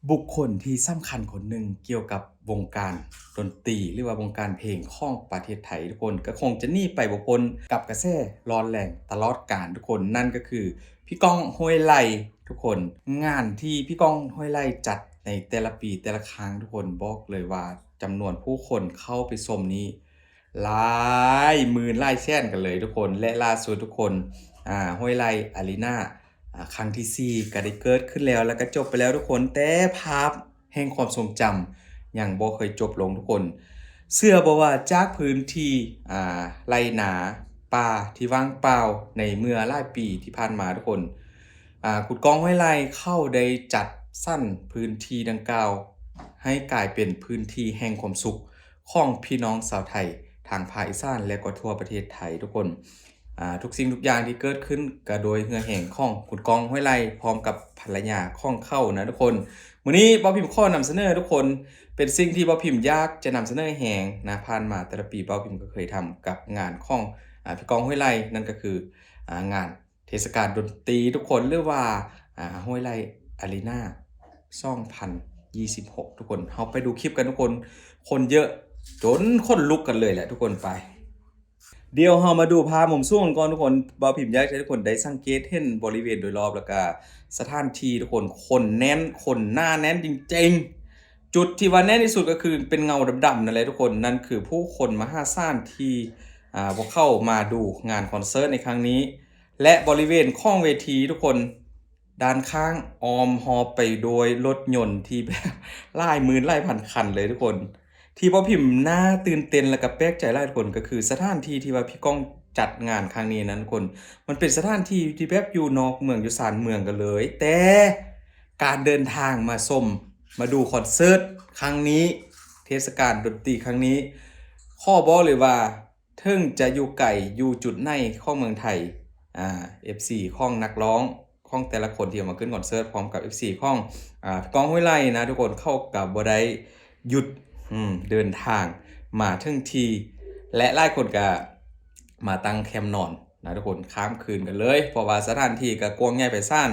ບຸກຄົນທີ່ສຳຄັນຄົນໜຶ່ງກ່ຽວກັບວົງການດົນຕີ ຫຼືວ່າວົງການເພງຂອງປະເທດໄທ ທຸກຄົນ ກໍຄົງຈະໜີໄປບໍ່ພົ້ນກັບກະແສຮ້ອນແຮງຕະຫຼອດການ ທຸກຄົນ ນັ້ນກໍຄື ພີ່ກ້ອງ ຫ້ວຍໄລ່ ທຸກຄົນ. ງານທີ່ພີ່ກ້ອງ ຫ້ວຍໄລ່ ຈັດໃນແຕ່ລະປີແຕ່ລະຄັ້ງ ທຸກຄົນ ບອກເລີຍວ່າຈຳນວນຜູ້ຄົນເຂົ້າໄປຊົມນີ້ ຫຼາຍໝື່ນຫຼາຍແສນກັນເລີຍທຸກຄົນ ແລະ ລ່າສຸດທຸກຄົນ ອາ ຫ້ວຍໄລ່ອາຣີນາ ອາ ຄັ້ງທີສີ່ ກໍໄດ້ເກີດຂຶ້ນແລ້ວ ແລ້ວກໍຈົບໄປແລ້ວທຸກຄົນ ແຕ່ພາບແຫ່ງຄວາມຊົງຈຳຍັງບໍ່ເຄີຍຈົບລົງທຸກຄົນ. ເຊື່ອບໍ່ວ່າຈາກພື້ນທີ່ ອາ ໄຮ່ນາປ່າທີ່ວ່າງເປົ່າໃນເມື່ອຫຼາຍປີທີ່ຜ່ານມາທຸກຄົນ ອາ ຄຸນກ້ອງ ຫ້ວຍໄລ່ ເຂົາໄດ້ຈັດສັນພື້ນທີ່ດັ່ງກ່າວໃຫ້ກາຍເປັນພື້ນທີ່ແຫ່ງຄວາມສຸກ ຂອງພີ່ນ້ອງຊາວໄທທາງພາກອີສານ ແລະ ກໍທົ່ວປະເທດໄທທຸກຄົນ. ອາ ທຸກສິ່ງທຸກຢ່າງທີ່ເກີດຂຶ້ນກໍໂດຍເຫື່ອແຮງຂອງຄຸນກ້ອງ ຫ້ວຍໄລ່ ພ້ອມກັບພັນລະຍາຂອງເຂົານະທຸກຄົນ. ມື້ນີ້ເບົາພິມຂໍນຳສະເໜີທຸກຄົນ ເປັນສິ່ງທີ່ເບົາພິມຢາກຈະນຳສະເໜີແຮງນະ. ຜ່ານມາແຕ່ລະປີເບົາພິມກໍເຄີຍທຳກັບງານຂອງ ອາ ພີ່ກ້ອງ ຫ້ວຍໄລ່ ນັ້ນກໍຄື ອາ ງານ ເທດສະການດົນຕີທຸກຄົນ ຫຼືວ່າ ອາ ຫ້ວຍໄລ່ອາຣີນາ ສອງພັນຊາວຫົກ ທຸກຄົນ. ເຮົາໄປດູຄລິບກັນທຸກຄົນ ຄົນເຍອະຈົນຂົນລຸກກັນເລີຍແຫຼະທຸກຄົນ. ໄປ ດຽວເຮົາມາດູພາບມຸມສູງກັນກ່ອນທຸກຄົນ. ເບົາພິມຢາກໃຫ້ທຸກຄົນໄດ້ສັງເກດເຫັນບໍລິເວນໂດຍລອບ ແລ້ວກະສະຖານທີ່ທຸກຄົນ ຄົນແໜ້ນ ຄົນໜາແໜ້ນຈິງໆ. ຈຸດທີ່ວ່າແໜ້ນທີ່ສຸດກໍຄືເປັນເງົາດຳໆນັ້ນແຫຼະທຸກຄົນ ນັ້ນຄືຜູ້ຄົນມະຫາສານທີ່ ອາ ພວກເຂົາມາດູງານຄອນເສີດໃນຄັ້ງນີ້ ແລະ ບໍລິເວນຂອງເວທີທຸກຄົນ ດ້ານຂ້າງອ້ອມຮອບໄປໂດຍລົດຍົນທີ່ແບບຫຼາຍໝື່ນຫຼາຍພັນຄັນເລີຍທຸກຄົນ. ທີ່ເບົາພິມໜ້າຕື່ນເຕັ້ນ ແລະ ກະແປກໃຈຫຼາຍທຸກຄົນ ກໍຄືສະຖານທີ່ທີ່ວ່າພີ່ກ້ອງຈັດງານຄັ້ງນີ້ນັ້ນທຸກຄົນ ມັນເປັນສະຖານທີ່ທີ່ແບບຢູ່ນອກເມືອງ ຢູ່ຊານເມືອງກັນເລີຍ ແຕ່ການເດີນທາງມາຊົມ ມາດູຄອນເສີດຄັ້ງນີ້ ເທດສະການດົນຕີຄັ້ງນີ້ ຂໍບອກເລີຍວ່າ ເຖິງຈະຢູ່ໄກ ຢູ່ຈຸດໃດຂອງເມືອງໄທ ອາ ເອັຟຊີຂອງນັກຮ້ອງ ຂອງແຕ່ລະຄົນທີ່ເອົາມາຂຶ້ນຄອນເສີດ ພ້ອມກັບເອັຟຊີຂອງ ອາ ກ້ອງ ຫ້ວຍໄລ່ນະທຸກຄົນ ເຂົາກໍບໍ່ໄດ້ຢຸດ ອືມ ເດີນທາງມາເຖິງທີ່ ແລະ ຫຼາຍຄົນກໍມາຕັ້ງແຄມນອນນະທຸກຄົນ ຄ້າງຄືນກັນເລີຍ ເພາະວ່າສະຖານທີ່ກໍກວ້າງໃຫຍ່ໄພສານ.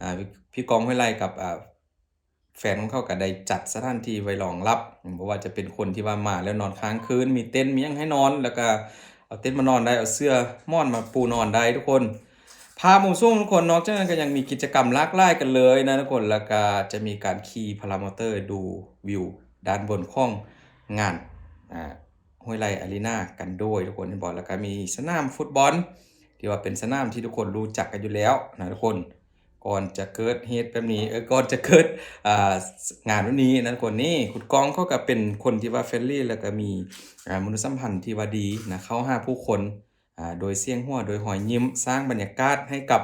ອາ ພີ່ກ້ອງ ຫ້ວຍໄລ່ ກັບ ອາ ແຟນຂອງເຂົາກໍໄດ້ຈັດສະຖານທີ່ໄວ້ຮອງຮັບ ບໍ່ວ່າຈະເປັນຄົນທີ່ວ່າມາແລ້ວນອນຄ້າງຄືນ ມີເຕັນ ມີຫຍັງໃຫ້ນອນ ແລ້ວກໍເອົາເຕັນມານອນໄດ້ ເອົາເສື່ອໝອນມາປູນອນໄດ້ທຸກຄົນ. ພາບມຸມສູງທຸກຄົນ ນອກຈາກນັ້ນກໍຍັງມີກິດຈະກຳຫຼາກຫຼາຍກັນເລີຍນະທຸກຄົນ ແລ້ວກໍຈະມີການຂີ່ພາລາມໍເຕີດູວິວດ້ານບົນຂອງງານ ອາ ຫ້ວຍໄລ່ອາຣີນາກັນດ້ວຍທຸກຄົນ ເຫັນບໍ່? ແລ້ວກໍມີສະໜາມຟຸດບອນ ທີ່ວ່າເປັນສະໜາມທີ່ທຸກຄົນຮູ້ຈັກກັນຢູ່ແລ້ວນະທຸກຄົນ. ກ່ອນຈະເກີດເຫດແບບນີ້ ເອີ ກ່ອນຈະເກີດ ອ່າ ງານແບບນີ້ນະທຸກຄົນ. ນີ້ ຄຸນກ້ອງເຂົາກໍເປັນຄົນທີ່ວ່າເຟຣນລີ ແລ້ວກໍມີ ອ່າ ມະນຸດສຳພັນທີ່ວ່າດີນະ ເຂົ້າຫາຜູ້ຄົນ ອ່າ ໂດຍສຽງຫົວ ໂດຍຮອຍຍິ້ມ ສ້າງບັນຍາກາດໃຫ້ກັບ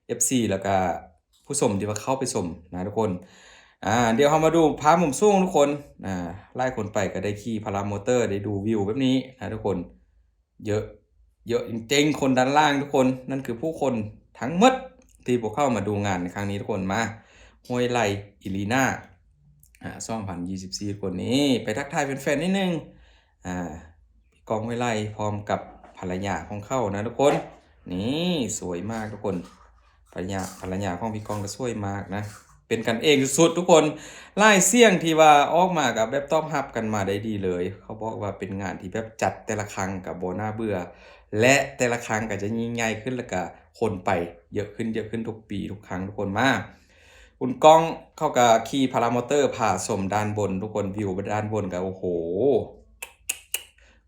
ເອັຟຊີ ແລ້ວກໍຜູ້ຊົມທີ່ວ່າເຂົ້າໄປຊົມນະທຸກຄົນ. ອ່າ ດຽວເຮົາມາດູພາບມຸມສູງທຸກຄົນ. ອ່າ ຫຼາຍຄົນໄປກໍໄດ້ຂີ່ພາລາມໍເຕີ ໄດ້ດູວິວແບບນີ້ນະທຸກຄົນ. ເຍອະ ເຍອະຈິງໆ ຄົນດ້ານລ່າງທຸກຄົນ ນັ້ນຄືຜູ້ຄົນທັງໝົດທີ່ພວກເຂົາມາດູງານໃນຄັ້ງນີ້ທຸກຄົນ. ມາ ຫ້ວຍໄລ່ອາຣີນາ ອາ ສອງພັນຊາວສີ່ ທຸກຄົນ. ນີ້ ໄປທັກທາຍແຟນໆ ນິດໜຶ່ງ ອາ ພີ່ກ້ອງ ຫ້ວຍໄລ່ ພ້ອມກັບພັນລະຍາຂອງເຂົານະທຸກຄົນ. ນີ້ ສວຍມາກທຸກຄົນ. ພັນລະຍາ ພັນລະຍາຂອງພີ່ກ້ອງກໍສວຍມາກນະ ເປັນກັນເອງສຸດໆ ທຸກຄົນ. ຫຼາຍສຽງທີ່ວ່າອອກມາກໍແບບຕອບຮັບກັນມາໄດ້ດີເລີຍ. ເຂົາບອກວ່າເປັນງານທີ່ແບບຈັດແຕ່ລະຄັ້ງກໍບໍ່ໜ້າເບື່ອ ແລະ ແຕ່ລະຄັ້ງກໍຈະຍິ່ງໃຫຍ່ຂຶ້ນ ແລ້ວກໍຄົນໄປເຍອະຂຶ້ນ ເຍອະຂຶ້ນທຸກປີທຸກຄັ້ງທຸກຄົນ. ມາ ຄຸນກ້ອງເຂົາກໍຂີ່ພາລາມໍເຕີພາຊົມດ້ານບົນທຸກຄົນ. ວິວດ້ານບົນກໍ ໂອ້ໂຫ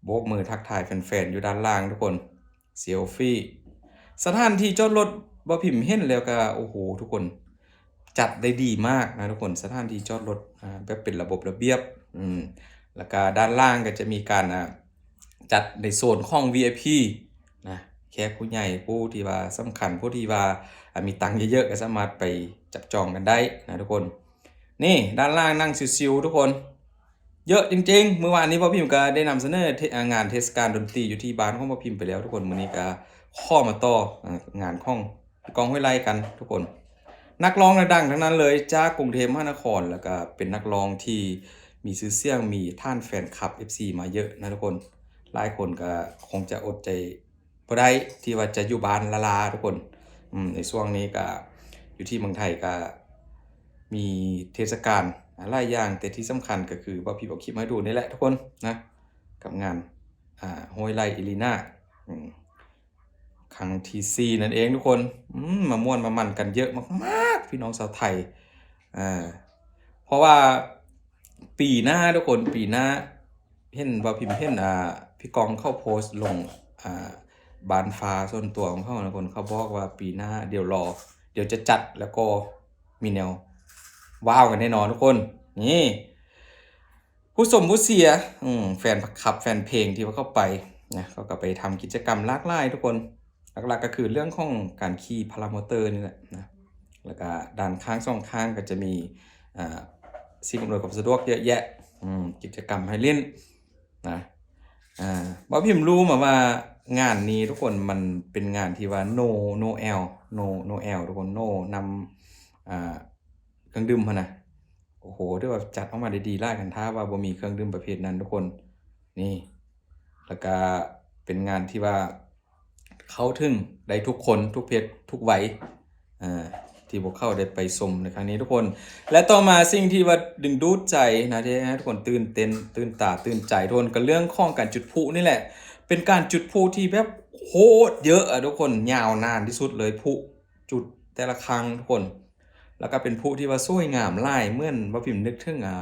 ໂບກມືທັກທາຍແຟນໆ ຢູ່ດ້ານລ່າງທຸກຄົນ. ເຊລຟີ ສະຖານທີ່ຈອດລົດ ເບົາພິມເຫັນແລ້ວກໍ ໂອ້ໂຫ ທຸກຄົນ ຈັດໄດ້ດີມາກນະທຸກຄົນ. ສະຖານທີ່ຈອດລົດ ອາ ແບບເປັນລະບົບລະບຽບ ອືມ ແລ້ວກໍດ້ານລ່າງກໍຈະມີການ ອາ ຈັດໃນໂຊນຂອງ ວີໄອພີ ນະ ແຂກຜູ້ໃຫຍ່ ຜູ້ທີ່ວ່າສຳຄັນ ຜູ້ທີ່ວ່າ ອາ ມີຕັງເຍອະໆ ກໍສາມາດໄປຈັບຈອງກັນໄດ້ນະທຸກຄົນ. ນີ້ ດ້ານລ່າງນັ່ງຊິວໆ ທຸກຄົນ ເຍອະຈິງໆ. ມື້ວານນີ້ເບົາພິມກໍໄດ້ນຳສະເໜີເທ ອາ ງານເທດສະການດົນຕີຢູ່ທີ່ບ້ານຂອງເບົາພິມໄປແລ້ວທຸກຄົນ. ມື້ນີ້ກໍຂໍມາຕໍ່ ອາ ງານຂອງພີ່ກ້ອງ ຫ້ວຍໄລ່ ກັນທຸກຄົນ. ນັກຮ້ອງດັງໆ ທັງນັ້ນເລີຍ ຈາກກຸງເທບມະຫານະຄອນ ແລ້ວກໍເປັນນັກຮ້ອງທີ່ມີຊື່ສຽງ ມີຖານແຟນຄລັບ ເອັຟຊີ ມາເຍອະນະທຸກຄົນ. ຫຼາຍຄົນກໍຄົງຈະອົດໃຈ ບໍ່ໄດ້ທີ່ວ່າຈະຢູ່ບ້ານລ້າໆ ທຸກຄົນ. ອືມ ໃນຊ່ວງນີ້ກະຢູ່ທີ່ເມືອງໄທກະ ມີເທດສະການ ອາ ຫຼາຍຢ່າງ ແຕ່ທີ່ສຳຄັນກໍຄື ບ່າວພິມເອົາຄລິບມາໃຫ້ດູນີ້ແຫຼະທຸກຄົນນະ ກັບງານ ອາ ຫ້ວຍໄລ່ Arena ອືມ ຄັ້ງທີສີ່ນັ້ນເອງທຸກຄົນ. ອືມ ມາມ່ວນມາມັນກັນເຍາະມາກໆ ພີ່ນ້ອງຊາວໄທ. ອາ ເພາະວ່າປີໜ້າທຸກຄົນ ປີໜ້າ ເຫັນ ບ່າວພິມເຫັນ ອາ ພີ່ກ້ອງເຂົາໂພສລົງ ອາ ບ້ານຟ້າສ່ວນຕົວຂອງເຂົານະທຸກຄົນ. ເຂົາບອກວ່າປີໜ້າ ດຽວລໍ ດຽວຈະຈັດ ແລ້ວກໍມີແນວວ້າວກັນແນ່ນອນທຸກຄົນ. ນີ້ ຜູ້ຊົມຜູ້ເຊຍ ອືມ ແຟນຄລັບແຟນເພງທີ່ວ່າເຂົ້າໄປນະ ເຂົາກໍໄປທຳກິດຈະກຳຫຼາກຫຼາຍທຸກຄົນ. ຫຼັກໆກໍຄືເລື່ອງຂອງການຂີ່ພາລາມໍເຕີນີ້ແຫຼະນະ ແລ້ວກໍດ້ານຂ້າງສອງຂ້າງກໍຈະມີ ອາ ສິ່ງອຳນວຍຄວາມສະດວກເຍາະແຍະ ອືມ ກິດຈະກຳໃຫ້ຫຼິ້ນນະ. ອາ ບ່າວພິມຮູ້ມາວ່າງານນີ້ທຸກຄົນ ມັນເປັນງານທີ່ວ່າ no no L no no L ທຸກຄົນ no ນຳ ອາ ເຄື່ອງດື່ມຫັ້ນນະ. ໂອ້ໂຫ ຖືວ່າຈັດອອກມາໄດ້ດີຫຼາຍ ຄັນຖ້າວ່າບໍ່ມີເຄື່ອງດື່ມປະເພດນັ້ນທຸກຄົນ. ນີ້ ແລ້ວກະເປັນງານທີ່ວ່າເຂົ້າເຖິງໄດ້ທຸກຄົນ ທຸກເພດ ທຸກໄວ ອາ ທີ່ພວກເຂົາໄດ້ໄປຊົມໃນຄັ້ງນີ້ທຸກຄົນ. ແລະ ຕໍ່ມາສິ່ງທີ່ວ່າດຶງດູດໃຈນະ ທີ່ໃຫ້ທຸກຄົນຕື່ນເຕັ້ນ ຕື່ນຕາຕື່ນໃຈທຸກຄົນ ກໍເລື່ອງຂອງການຈຸດພລຸນີ້ແຫຼະ. ເປັນການຈຸດພລຸທີ່ແບບໂຄດເຍອະອະທຸກຄົນ ຍາວນານທີ່ສຸດເລີຍ ພລຸຈຸດແຕ່ລະຄັ້ງທຸກຄົນ. ແລ້ວກໍເປັນພລຸທີ່ວ່າສວຍງາມຫຼາຍ ເໝືອນວ່າພິມນຶກເຖິງ ອາ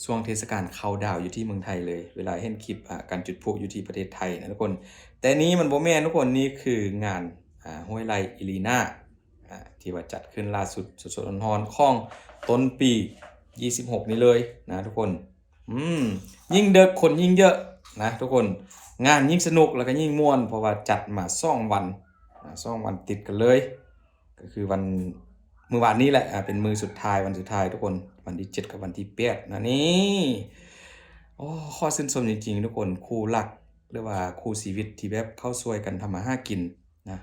ຊ່ວງເທດສະການເຄົາດາວຢູ່ທີ່ເມືອງໄທເລີຍ ເວລາເຫັນຄລິບ ອາ ການຈຸດພລຸຢູ່ທີ່ປະເທດໄທນະທຸກຄົນ. ແຕ່ນີ້ມັນບໍ່ແມ່ນທຸກຄົນ ນີ້ຄືງານ ອາ ຫ້ວຍໄລ່ Arena ອາ ທີ່ວ່າຈັດຂຶ້ນລ່າສຸດ ສົດໆຮ້ອນໆ ຂອງຕົ້ນປີຊາວຊາວຫົກນີ້ເລີຍນະທຸກຄົນ. ອືມ ຍິ່ງເດິກຄົນຍິ່ງເຍອະນະທຸກຄົນ ງານຍິ່ງສະໜຸກ ແລ້ວກໍຍິ່ງມ່ວນ ເພາະວ່າຈັດມາສອງວັນ ອາ ສອງວັນຕິດກັນເລີຍ. ກໍຄືວັນ ມື້ວານນີ້ແຫຼະ ອາ ເປັນມື້ສຸດທ້າຍ ວັນສຸດທ້າຍທຸກຄົນ ວັນທີເຈັດກັບວັນທີແປດນະ. ນີ້ ໂອ້ ຂໍຊື່ນຊົມຈິງໆທຸກຄົນ ຄູ່ລັກ ຫຼືວ່າຄູ່ຊີວິດທີ່ແບບເຂົ້າຊ່ວຍກັນທຳມາຫາກິນນະ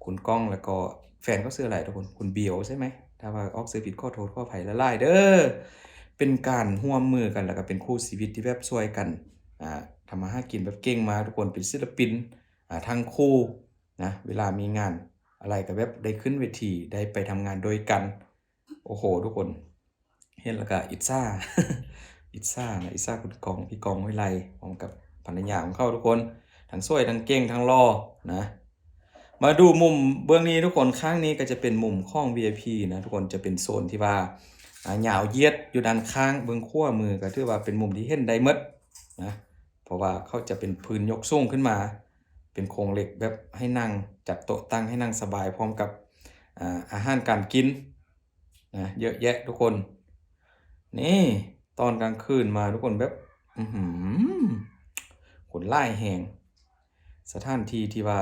ຄຸນກ້ອງ ແລ້ວກໍແຟນເຂົາຊື່ອະໄລທຸກຄົນ ຄຸນບຽວໃຊ່ໄໝ? ຖ້າວ່າອອກຊື່ຜິດ ຂໍໂທດຂໍອະໄພຫຼາຍໆເດີ. ເປັນການຮ່ວມມືກັນ ແລ້ວກໍເປັນຄູ່ຊີວິດທີ່ແບບຊ່ວຍກັນ ອາ ທຳມາຫາກິນແບບເກັ່ງມາທຸກຄົນ ເປັນສິນລະປິນ ອາ ທັງຄູ່ ນະ ເວລາມີງານອະໄລກໍແບບໄດ້ຂຶ້ນເວທີ ໄດ້ໄປທຳງານດ້ວຍກັນ. ໂອ້ໂຫ ທຸກຄົນເຫັນແລ້ວກໍອິດສາ ອິດສານະ ອິດສາຄຸນກ້ອງ ພີ່ກ້ອງ ຫ້ວຍໄລ່ ພ້ອມກັບພັນລະຍາຂອງເຂົາທຸກຄົນ ທັງສວຍ ທັງເກັ່ງ ທັງຫຼໍ່ນະ. ມາດູມຸມເບື້ອງນີ້ທຸກຄົນ ຂ້າງນີ້ກໍຈະເປັນມຸມຂອງ ວີໄອພີ ນະທຸກຄົນ ຈະເປັນໂຊນທີ່ວ່າ ອາ ຍາວຢຽດຢູ່ດ້ານຂ້າງ ເບື້ອງຂວາມື ກໍຖືວ່າເປັນມຸມທີ່ເຫັນໄດ້ໝົດນະ ເພາະວ່າເຂົາຈະເປັນພື້ນຍົກສູງຂຶ້ນມາ ເປັນໂຄງເຫຼັກແບບໃຫ້ນັ່ງ ຈັດໂຕະຕັ້ງໃຫ້ນັ່ງສະບາຍ ພ້ອມກັບ ອາ ອາຫານການກິນນະ ເຍອະແຍະທຸກຄົນ. ນີ້ ຕອນກາງຄືນມາທຸກຄົນແບບ ອືຫື ຄົນຫຼາຍແຮງ. ສະຖານທີ່ທີ່ວ່າ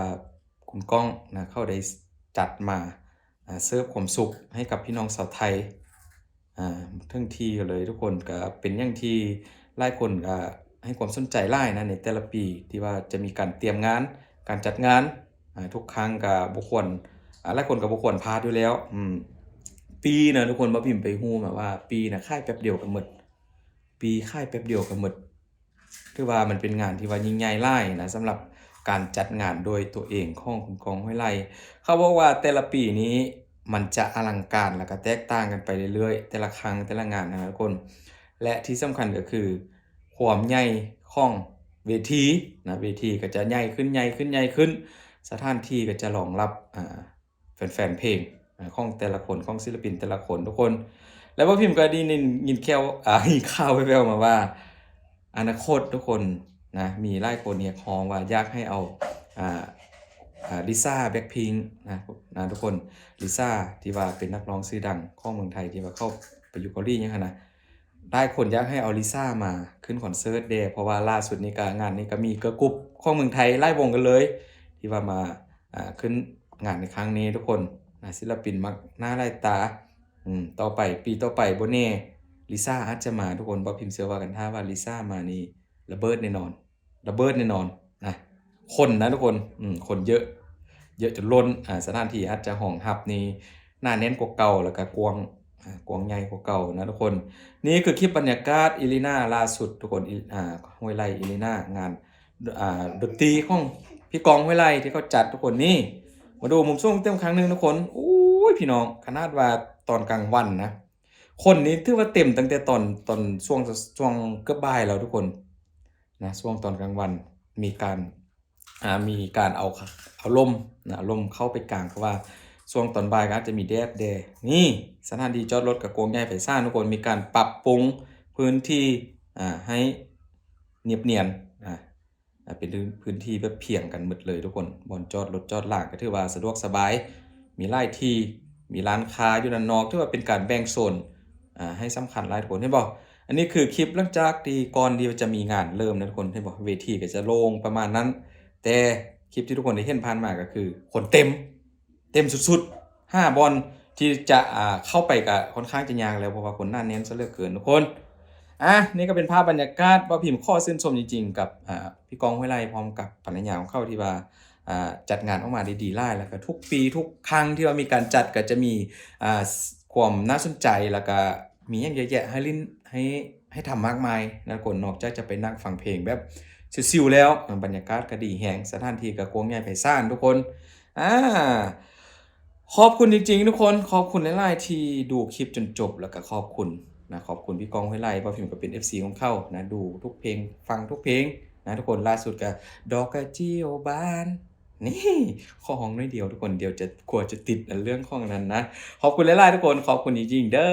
ຄຸນກ້ອງນະ ເຂົາໄດ້ຈັດມາ ອາ ເສີບຄວາມສຸກໃຫ້ກັບພີ່ນ້ອງຊາວໄທ ອາ ເຖິງທີ່ເລີຍທຸກຄົນ. ກະເປັນຫຍັງທີ່ຫຼາຍຄົນກະໃຫ້ຄວາມສົນໃຈຫຼາຍນະ ໃນແຕ່ລະປີທີ່ວ່າຈະມີການຕຽມງານ ການຈັດງານ ອາ ທຸກຄັ້ງກະບໍ່ຄວນ ອາ ຫຼາຍຄົນກະບໍ່ຄວນພາດຢູ່ແລ້ວ. ອືມ ປີນະທຸກຄົນ ບ່າວພິມໄປຮູ້ມາວ່າ ປີນະຂາຍແປັບດຽວກໍໝົດ ປີຂາຍແປັບດຽວກໍໝົດ. ຖືວ່າມັນເປັນງານທີ່ວ່າຍິ່ງໃຫຍ່ຫຼາຍນະ ສຳລັບການຈັດງານໂດຍຕົວເອງຂອງຄຸນກ້ອງ ຫ້ວຍໄລ່. ເຂົາບອກວ່າແຕ່ລະປີນີ້ມັນຈະອະລັງການ ແລ້ວກໍແຕກຕ່າງກັນໄປເລື້ອຍໆ ແຕ່ລະຄັ້ງ ແຕ່ລະງານນະທຸກຄົນ. ແລະ ທີ່ສຳຄັນກໍຄືຄວາມໃຫຍ່ຂອງເວທີນະ ເວທີກໍຈະໃຫຍ່ຂຶ້ນ ໃຫຍ່ຂຶ້ນ ໃຫຍ່ຂຶ້ນ ສະຖານທີ່ກໍຈະຮອງຮັບ ອາ ແຟນໆເພງ ອາ ຂອງແຕ່ລະຄົນ ຂອງສິນລະປິນແຕ່ລະຄົນທຸກຄົນ. ແລ້ວບ່າວພິມກໍໄດ້ຍິນ ຍິນແຄວ ອາ ຍິນຂ່າວແວ່ວໆມາວ່າ ອະນາຄົດທຸກຄົນນະ ມີຫຼາຍຄົນຮຽກຮ້ອງວ່າຢາກໃຫ້ເອົາ ອາ ອາ ລິຊາ ແບລັກພິງນະ ນະທຸກຄົນ. ລິຊາທີ່ວ່າເປັນນັກຮ້ອງຊື່ດັງຂອງເມືອງໄທ ທີ່ວ່າເຂົ້າໄປຢູ່ເກົາຫຼີຫຍັງຫັ້ນນະ ຫຼາຍຄົນຢາກໃຫ້ເອົາລິຊາມາຂຶ້ນຄອນເສີດແດ່ ເພາະວ່າລ່າສຸດນີ້ກະ ງານນີ້ກະມີເກີລກຣຸບຂອງເມືອງໄທຫຼາຍວົງກັນເລີຍ ທີ່ວ່າມາ ອາ ຂຶ້ນງານໃນຄັ້ງນີ້ທຸກຄົນນະ ສິນລະປິນມາກໜ້າຫຼາຍຕາ. ອືມ ຕໍ່ໄປ ປີຕໍ່ໄປບໍ່ແນ່ ລິຊາອາດຈະມາທຸກຄົນ. ບ່າວພິມເຊື່ອວ່າ ຄັນຖ້າວ່າລິຊາມານີ້ ລະເບີດແນ່ນອນ ລະເບີດແນ່ນອນນະ. ຄົນນະທຸກຄົນ ອືມ ຄົນເຍອະ ເຍອະຈົນລົ້ນ ອາ ສະຖານທີ່ອາດຈະຮອງຮັບນີ້ໜາແໜ້ນກວ່າເກົ່າ ແລ້ວກະກວ້າງ ອາ ກວ້າງໃຫຍ່ກວ່າເກົ່ານະທຸກຄົນ. ນີ້ຄືຄລິບບັນຍາກາດ Arena ລ່າສຸດທຸກຄົນ ອາ ຫ້ວຍໄລ່ Arena ງານ ອ່າ ດົນຕີຂອງພີ່ກ້ອງ ຫ້ວຍໄລ່ ທີ່ເຂົາຈັດທຸກຄົນ. ນີ້ ມາດູມຸມສູງເຕັມຄັ້ງໜຶ່ງທຸກຄົນ. ໂອ້ຍ ພີ່ນ້ອງ ຂະໜາດວ່າຕອນກາງວັນນະ ຄົນນີ້ຖືວ່າເຕັມຕັ້ງແຕ່ຕອນ ຕອນຊ່ວງ ຊ່ວງເກືອບບ່າຍແລ້ວທຸກຄົນນະ. ຊ່ວງຕອນກາງວັນມີການ ອ່າ ມີການເອົາ ເອົາລົມນະ ເອົາລົມເຂົ້າໄປກາງ ເພາະວ່າຊ່ວງຕອນບ່າຍກໍອາດຈະມີແດດແດ່. ນີ້ສະຖານທີ່ຈອດລົດກໍກວ້າງໃຫຍ່ໄພສານທຸກຄົນ ມີການປັບປຸງພື້ນທີ່ ອ່າ ໃຫ້ນຽບນຽນ ອ່າ ອ່າ ເປັນພື້ນທີ່ແບບພຽງກັນໝົດເລີຍທຸກຄົນ. ບ່ອນຈອດລົດຈອດລາກໍຖືວ່າສະດວກສະບາຍ ມີຫຼາຍທີ່ ມີຮ້ານຄ້າຢູ່ດ້ານນອກ ຖືວ່າເປັນການແບ່ງໂຊນ ອ່າ ໃຫ້ສຳຄັນຫຼາຍທຸກຄົນ. ເຫັນບໍ່? ອັນນີ້ຄືຄລິບຫຼັງຈາກທີ່ກ່ອນທີ່ຈະມີງານເລີ່ມນະທຸກຄົນ. ເຫັນບໍ່? ເວທີກໍຈະໂລ່ງປະມານນັ້ນ ແຕ່ຄລິບທີ່ທຸກຄົນໄດ້ເຫັນຜ່ານມາກໍຄືຄົນເຕັມ ເຕັມສຸດໆ ຫາບ່ອນທີ່ຈະ ອ່າ ເຂົ້າໄປກໍຄ່ອນຂ້າງຈະຍາກແລ້ວ ເພາະວ່າຄົນໜາແໜ້ນຊະເຫຼືອເກີນທຸກຄົນ. ອ່າ ນີ້ກໍເປັນພາບບັນຍາກາດ. ບ່າວພິມຂໍຊື່ນຊົມຈິງໆ ກັບ ອ່າ ພີ່ກ້ອງ ຫ້ວຍໄລ່ ພ້ອມກັບພັນລະຍາຂອງເຂົາທີ່ວ່າ ອ່າ ຈັດງານອອກມາໄດ້ດີຫຼາຍ ແລ້ວກໍທຸກປີທຸກຄັ້ງທີ່ວ່າມີການຈັດກໍຈະມີ ອ່າ ຄວາມໜ້າສົນໃຈ ແລ້ວກໍມີຫຍັງເຍາະແຍະໃຫ້ຫຼິ້ນ ໃຫ້ ໃຫ້ທຳມາກມາຍນະທຸກຄົນ. ນອກຈາກຈະໄປນັ່ງຟັງເພງແບບຊິວໆແລ້ວ ບັນຍາກາດກໍດີແຮງ ສະຖານທີ່ກໍກວ້າງໃຫຍ່ໄພສານທຸກຄົນ. ອ່າ ຂອບຄຸນຈິງໆທຸກຄົນ ຂອບຄຸນຫຼາຍໆທີ່ດູຄລິບຈົນຈົບ ແລ້ວກໍຂອບຄຸນນະ ຂອບຄຸນພີ່ກ້ອງ ຫ້ວຍໄລ່. ບ່າວພິມກໍເປັນເອັຟຊີຂອງເຂົານະ ດູທຸກເພງ ຟັງທຸກເພງນະທຸກຄົນ. ລ່າສຸດກໍດອກກະຈິ້ວບານ ນີ້ ຂໍຮ້ອງໜ້ອຍດຽວທຸກຄົນ ດຽວຈະ ກົວຈະຕິດອັນເລື່ອງຂອງອັນນັ້ນນະ. ຂອບຄຸນຫຼາຍໆທຸກຄົນ ຂອບຄຸນຈິງໆເດີ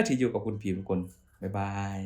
ທີ່ຢູ່ກັບຄຸນພິມທຸກຄົນ. ບາຍບາຍ.